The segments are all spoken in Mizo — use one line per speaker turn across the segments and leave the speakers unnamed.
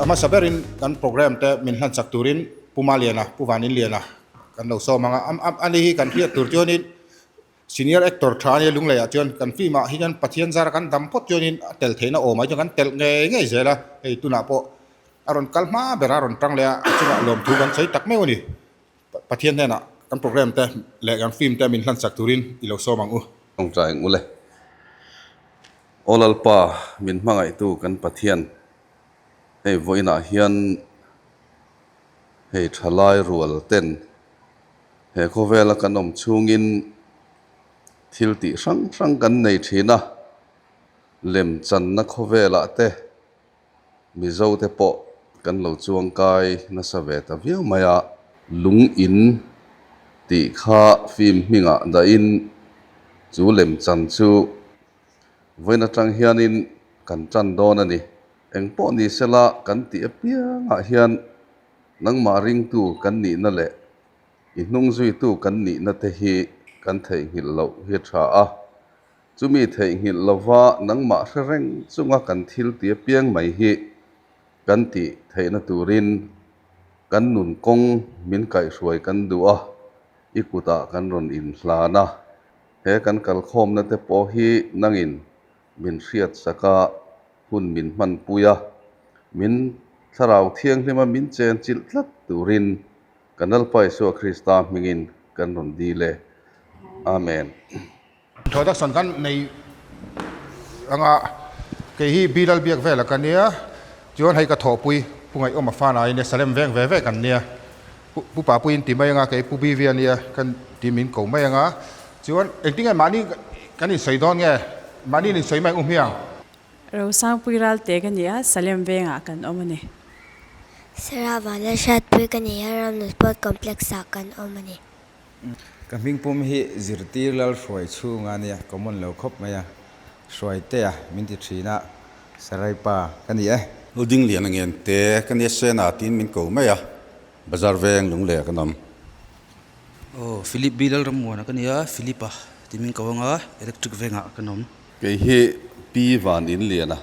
hmasa berin kan program te min hlan chak turin Pu Maliana, Pu Vaninliana kan lo sawm ang a, ani hi kan hriat tur chuanin Senior actor tha ania Lungleiah chuan kan film ah hian Pathian zara kan dam phawt chuanin a tel theihna awm ah hian kan telh ngei ngei zel a, hei tunah pawh a rawn kal hma ber a rawn tang leh a, a chungah lawmthu kan sawi tak meuh a ni. Pathian hnenah kan program te leh kan film te min hlansak turin i lo sawm ang u.
Tawngtai ang u le. Aw Lalpa, min hmangaihtu kan Pathian, hei vawiinah hian hei thalai rual ten He khawvela kan awm chhungin thil tih hrang hrang kan nei thin a, lemchanna khawvelah te Mizo te pawh kan lo chuangkai nasa ve ta viau mai a. Lung in tih kha film hmingah dahin chu lemchan chu vawiin atang hianin kan tan dawn a ni. Engpawh ni sela kan tih apiangah hian Nangmah ringtu kan nihna leh i hnungzuitu kan nihna te hi kan theihnghilh loh hi a tha a. Chumi theihnghilh lova nangmah hre reng chunga kan thil ti apiang mai hi kan tih theihna turin kan nun kawng min kaihhruai kan duh a, i kutah kan rawn inhlan a. He kan kalkhawmna te pawh hi nangin min hriatsak a. Hun min hmanpui a, min Thlarau Thianghlima min chen chilh tlat turin kan Lalpa Isua Krista hmingin kan rawn dil e. Amen.
Introduction kan nei anga kei hi Bilal biak vel a ka nia, chuan hei ka thawhpui Pu Ngaihawm a fan aiin e Salem veng ve ve kan nia, Pu Papui in ti mai anga kei Pu Bivi a nia kan ti min ko mai anga, chuan engtin nge mahni kan insawi dawn nge mahni in insawi mai ang u hmiang?
Rosangpui Ralte ka ni a, Salem vengah kan awm a ni.
Sarah Vanla Hriatpui ka ni a, Ramnut Sport Complex ah kan awm a ni.
Ka hmingpum hi zirtir lal hruai chhunga nia, common lo khawp mai a, Hruaitea min ti thin a, Sarai pa ka ni e.
Luding lian a ngen te ka nia Sena tiin min ko mai a, Bazar veng lungleh kan awm.
Aw, Philip B Lalrammuana ka ni a, Philip-a ti min ko anga, Electric vengah kan awm.
Kei hi Pi Van In Lian a,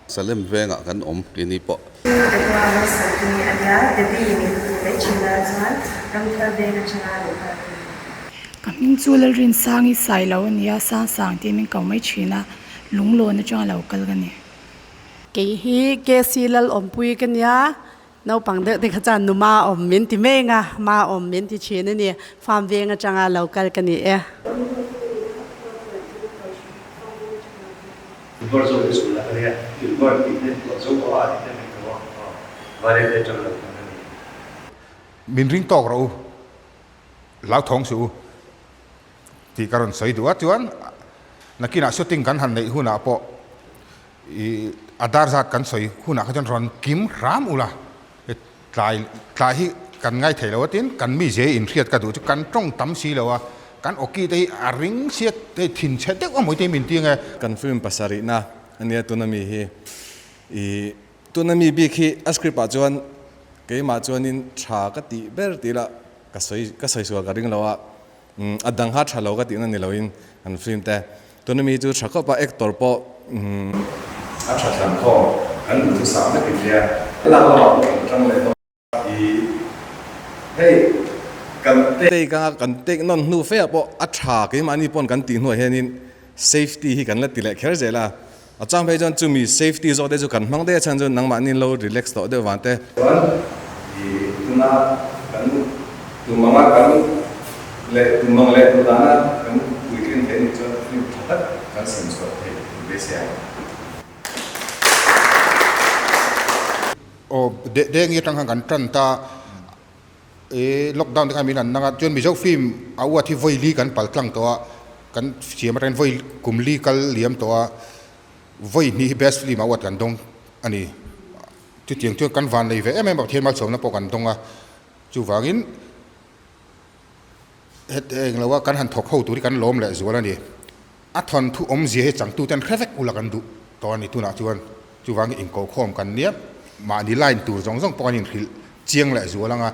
Salem vengah kan awm keini pawh.
Pu Deborah Malsawmkimi a nia, Debbie min ti mai thin a, chuan Ramthar veng atanga lo kal ka ni.
Ka hming chu Lalrinsangi Sailo a nia, Sangsang tiin min ko mai thin a, Lunglawn atanga lo kal ka ni.
Kei hi KC Lalawmpui ka nia, naupang deuh te kha chuan nu ma awm min ti meng a, ma awm min ti thin a ni, farm veng atanga lo kal ka ni e.
Min ring tawk rawh u, hlauthawng suh u tih ka rawn sawi duh a, chuan nakinah shooting kan han neih hunah pawh Ih a dar zat kan sawi hunah kha chuan rawn kim hram ula tlai tlai hi kan ngai thei lo a tin kan mi zia inhriat ka duh chu kan tawng tam si lo a kan awki te hi a ring siat hei thinchhe deuh a mawi te hi min ti ang e.
Kan film pasarihna a nia tuna mi hi ih tuna mi bik hi a script ah chuan keimah chuanin tha ka tih ber tih lah ka sawi ka sawi sual ka ring lo a A dang kha tha lo ka tihna ni loin an film te. Tuna mi chu tha khawp a, actor pawh.
A tha thlan khawm kan duh chu sak vek in nia. Lak lamah pawh kan tang leh dawn i hei kan
take. Take anga kan take nawn hnu fe ah pawh a tha keimahni pawn kan tih hnuah hianin safety hi kan la ti leh kher zel a. A chang phei chuan chumi safety zawk te chu kan hmang daih a chhan chu nangmahni lo relax tawh deuh vang te.
Chuan i tuna kan tum anga kan leh tum ang leh duh dana kan puitlin theih nih chuan film tha tak kan sem chhuah theih tur beisei ang.
Aw dengi atang khan kan tan ta i lockdown te khan min han nang a chuan Mizo film a uat hi vawi li kan pal tlang tawh a kan siam atangin vawi kum li kal liam tawh a vawi hnih hi best film a uat kan dawng a ni chutiang chuan kan van nei ve em em a Pathian malsawmna pawh kan dawng a chuvangin het eng lo a kan han thawk ho tur hi kan lawm leh zual a ni a thawnthu awmzia hi changtute an hre vek ula kan duh tawh a ni tunah chuan. Chuvangin inkohkhawm kan nia, mahni line tur zawng zawng pawh an inhrilh chiang leh zual ang a.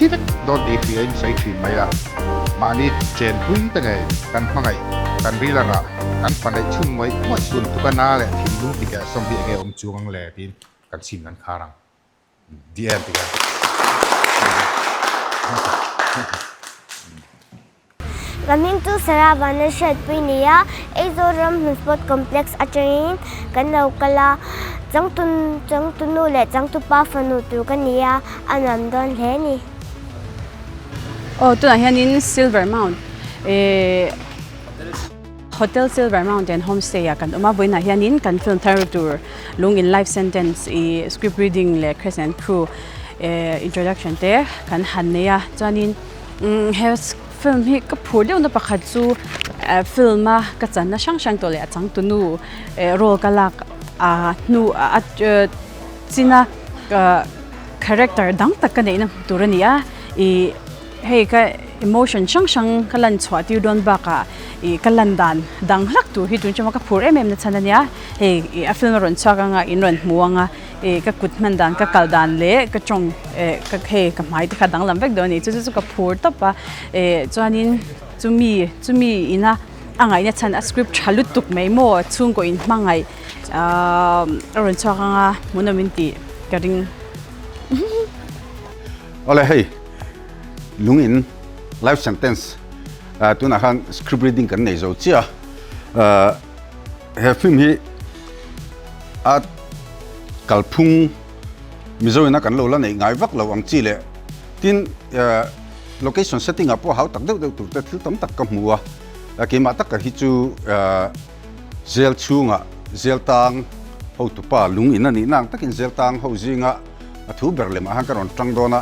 Thi vek dawn tih hria in sawi thin mai a, mahni chenpui te ngei kan hmangaih kan ril a rah kan fa neih chhun ngawih ngawih sun tuk a na leh thinlung ti keh sawm hi enge awm chuang ang le tiin kan chhin kan khar ang. The end ti kha.
Ka hming chu Sarah Vanlalhriatpui a ni a, Aizawl Ramhlun Sport Complex atangin kan lo kal a, changtu changtunu leh changtupa fanu tur ka ni a, a nuam dawn hle a ni.
Aw tunah hianin Silver Mount eh Hotel Silver Mountain Homestay ah kan awm a, vawiinah hianin kan film thar tur lung in life sentence ih script reading leh cast and crew eh introduction te kan han nei a, chuanin umm he film hi ka phur deuhna pakhat chu eh film a ka channa hrang hrang tawh leh a changtunu eh role ka lak ah hnu ah china character dang tak ka neihna tur a ni a ih. Hei ka emotion hrang hrang ka lan chhuah tir dawn bakah ih ka lan dan dang hlak tur hi tun chuma ka phur em em na chhan ania hei ih a film a rawn chhuak anga in rawn hmu anga ih ka kut hman dan ka kal dan leh ka tawng eh ka hei ka hmai te kha danglam vek dawn a ni chu chu chu ka phur tawp a eh chuanin chumi chumi ina a ngaihna chhan a script tha lutuk mai maw chhungkaw in hmangaih ahh a rawn chhuak anga hmuhnawm in tih ka ring.
Awle hei lung in life sentence tunah khan script reading kan nei zo chiah a he film hi a kalphung Mizo ina kan lo la neih ngai vak lo ang chi leh tin location setting ah pawh hau tak deuh deuh tur te thil tam tak ka hmu a keimah taka hi chu Zel chhungah zel tang hotupa lung in a nih nang takin zel tang ho zinga a thu ber lemah khan ka rawn tang dawn a,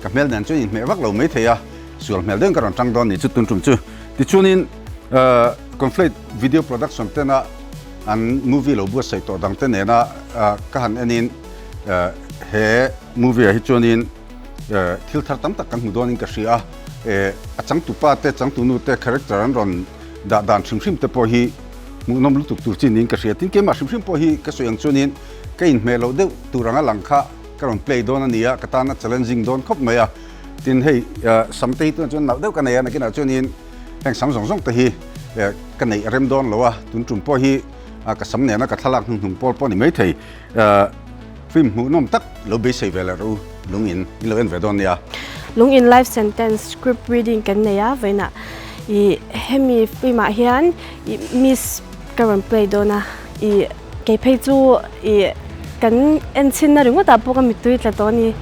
ka hmel nen chuan inhmeh vak lo maithei a, sual hmel deuhin ka rawn tang dawn ni chu tun tum chu. Tichuanin Conflate Video Production tena an movie lo buatsaih tawh dangte nena ka han enin he movie ah hi chuanin thil thar tam tak kan hmu dawnin ka hria a, a changtupa te changtunu te character an rawn Dah dan hrim hrim te pawh hi hmuhnawm lutuk tur chi niin ka hria. Tin, keimah hrim hrim pawh hi ka sawi ang chuanin ka inhmeh loh deuh tur anga lang kha ka rawn play dawn a ni a, ka tana challenging dawn khawp mai a. Tin, hei sam te hi tunah chuan nalh deuh ka nei a, nakinah chuanin heng sam zawng zawng te hi ka neih a rem dawn lo a, tun tum pawh hi ka sam nena ka thlalak hnuhnung pawl pawh a ni maithei. Film hmuhnawm tak lo beisei ve leh rawh u, lungin in lo en ve dawn nia.
Lungin life sentence script reading kan nei a, vawiinah ih hemi film ah hian ih miss ka rawn play dawn a, ih kei phei chu ih kan en chhin na ringawt ah pawh ka mittui tla tawh a ni,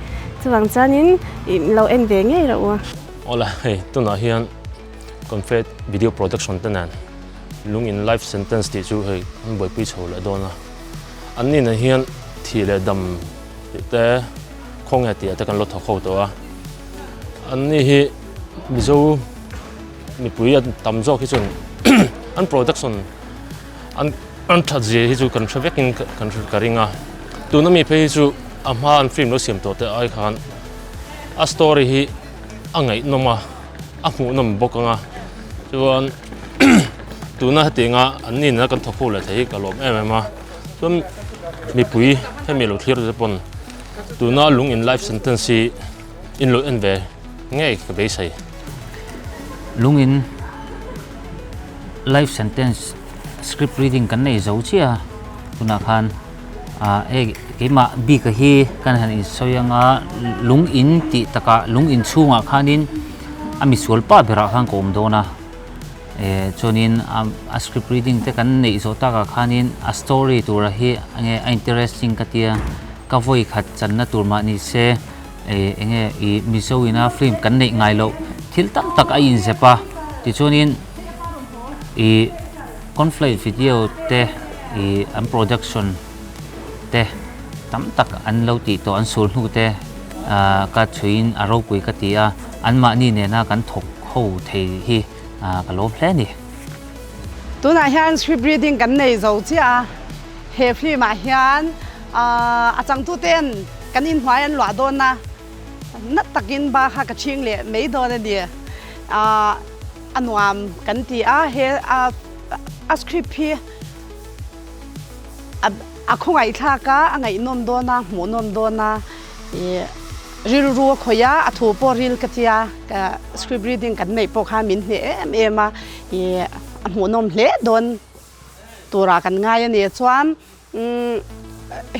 chuvang chuanin ih lo en ve ngei rawh u.
Awle hei tunah hian Confed video production te nen lungin life sentence tih chu hei an buaipui chho leh dawn a. An ninah hian thih leh dam tih te khawnge tih ah te kan lo thawk ho tawh a. Anni hi Mizo mipui an tam zawk hi chuan an production an an that zia hi chu kan hre vekin kan ka ring a. Tuna mi phei hi chu a hma an film lo siam tawh te ai khan a story hi a ngaihnawm a, a hmuhnawm bawk ang a. Chuan tuna hetianga an nihna kan thawk ho leh thei hi ka lawm em em a. Chuan mipui hemi lo thlir te pawn tuna lung in life sentence hi in lo en ve ngei ka beisei.
Lung in life sentence script reading kan nei zo chiah a, tunah khan ah hei keimah bik a hi kan han insawi anga lung in tih takah lung in chhungah khanin a misual pa berah khan ka awm dawn a. Eh chuanin a script reading te kan neih zawh takah khanin a story tura hi enge a interesting ka tia ka vawi khat channa tur mah ni se eh enge ih Mizo ina film kan neih ngai loh thil tam tak a inzep a tichuanin ih conflict video te ih an production te tam tak an lo tih tawh an sul hnu te ah ka chhuiin a ropui ka ti a anmahni nena kan thawk ho thei hi ka lawm hle a ni.
Tunah hian script reading kan nei zo chiah a, he film ah hian a changtuten kan inhnuai an luah dawn a, na takin ba kha ka chhing leh mai dawn a ni. A nuam kan ti a, he a script hi a khawngaihthlak a, a ngaihnawm dawn a, hmuhnawm dawn a, ih rilru a khawih a, a thu pawh ril ka tia, ka script reading kan neih pawh khan min hneh em em a, ih a hmuhnawm hle dawn turah kan ngai a ni. Chuan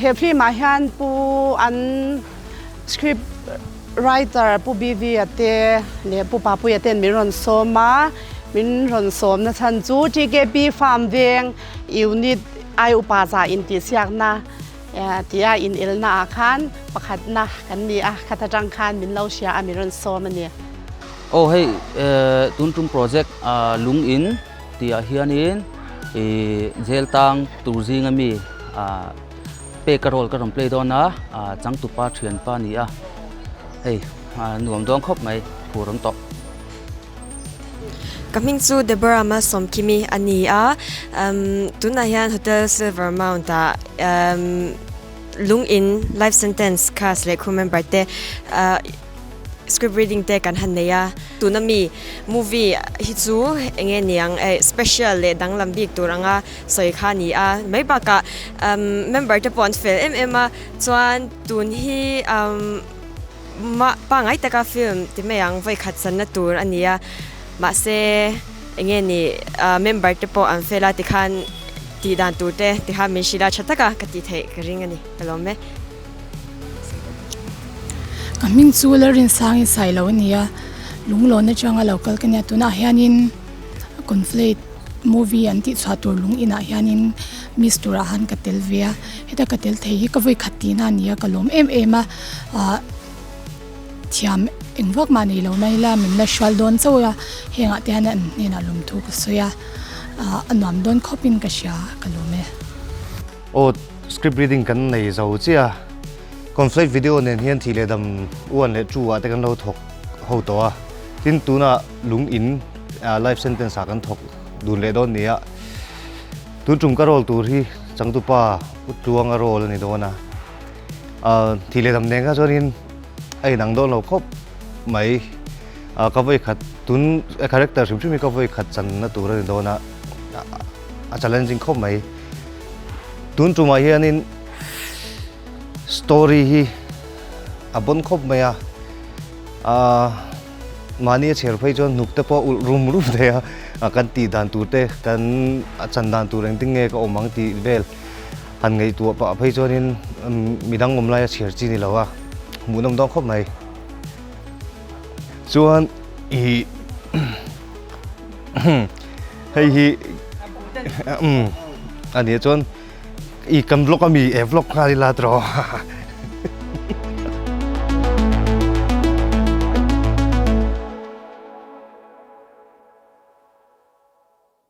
he film ah hian pu an script writer pu BV a te leh pu Papuia ten min rawn sawm a, min rawn sawm na chhan chu TKP farm veng unit ai upa za intihsiakna tia inelna ah khan pakhatna kan ni a, khat atang khan min lo hria a min rawn sawm a ni.
Aw hei tun tum project lung in tih ah hianin ih jail tang tur zinga mi peka role ka rawn play dawn a, changtupa thianpa a ni a, hei nuam dawn khawp mai phur awm tawh.
Ka hming chu Deborah Malsawmkimi a ni a, tunah hian Hotel Silver Mount ah lung in life sentence cast leh crew member te script reading te kan han nei a. Tuna mi movie hi chu enge niang special leh danglam bik tur anga sawi kha a ni a, mai bakah member te pawh an fel em em a, chuan tun hi Mah pangai taka film ti mai ang vawi khat sanna tur a ni a, mahse enge ni member te pawh an fel a tikhan tih dan tur te tikhan min hrilh a tha taka ka tih theih ka ring a ni ka lawm e.
Ka hming chu Lalrinsangin Sailo a ni a, Lunglawn atanga lo kal ka nia tunah hianin Conflate movie an tih chhuah tur lung inah hianin miss turah han ka tel ve a, heta ka tel thei hi ka vawi khat tihna a ni a ka lawm em em a. ah thiam eng vak mah nei lo mai ila min la hrual dawn chauh a hengah te hian an hnenah lawmthu ka sawi a ah a nuam dawn khawp in ka hria ka lawm e.
Aw script reading kan nei zo chiah a conflict video nen hian thih leh dam 1 leh 2 ah te kan lo thawk ho tawh a tin tunah lung in life sentence ah kan thawk dun leh dawn ni a tun tum ka role tur hi changtupa Utluanga role a ni dawn a. Thih leh dam nen kha chuanin a inang dawn lo khawp mai. Ka vawi khat tun character hrim hrim hi ka vawi khat channa tur a ni dawn a, a challenging khawp mai. Tun tumah hianin story hi a bon khawp mai a, mahni a chher phei chuan hnuk te pawh ulh rum rum thei a, kan tih dan tur te kan chan dan tur engtin nge ka awm ang tih vel. Han ngaihtuah pah phei chuanin midang awm laia chhiar chi ni lo a, hmuhnawm dawn khawp mai. Chuan ih hei hi umm a nia chuan ih kan vlog ami e vlog nghal ila tiraw.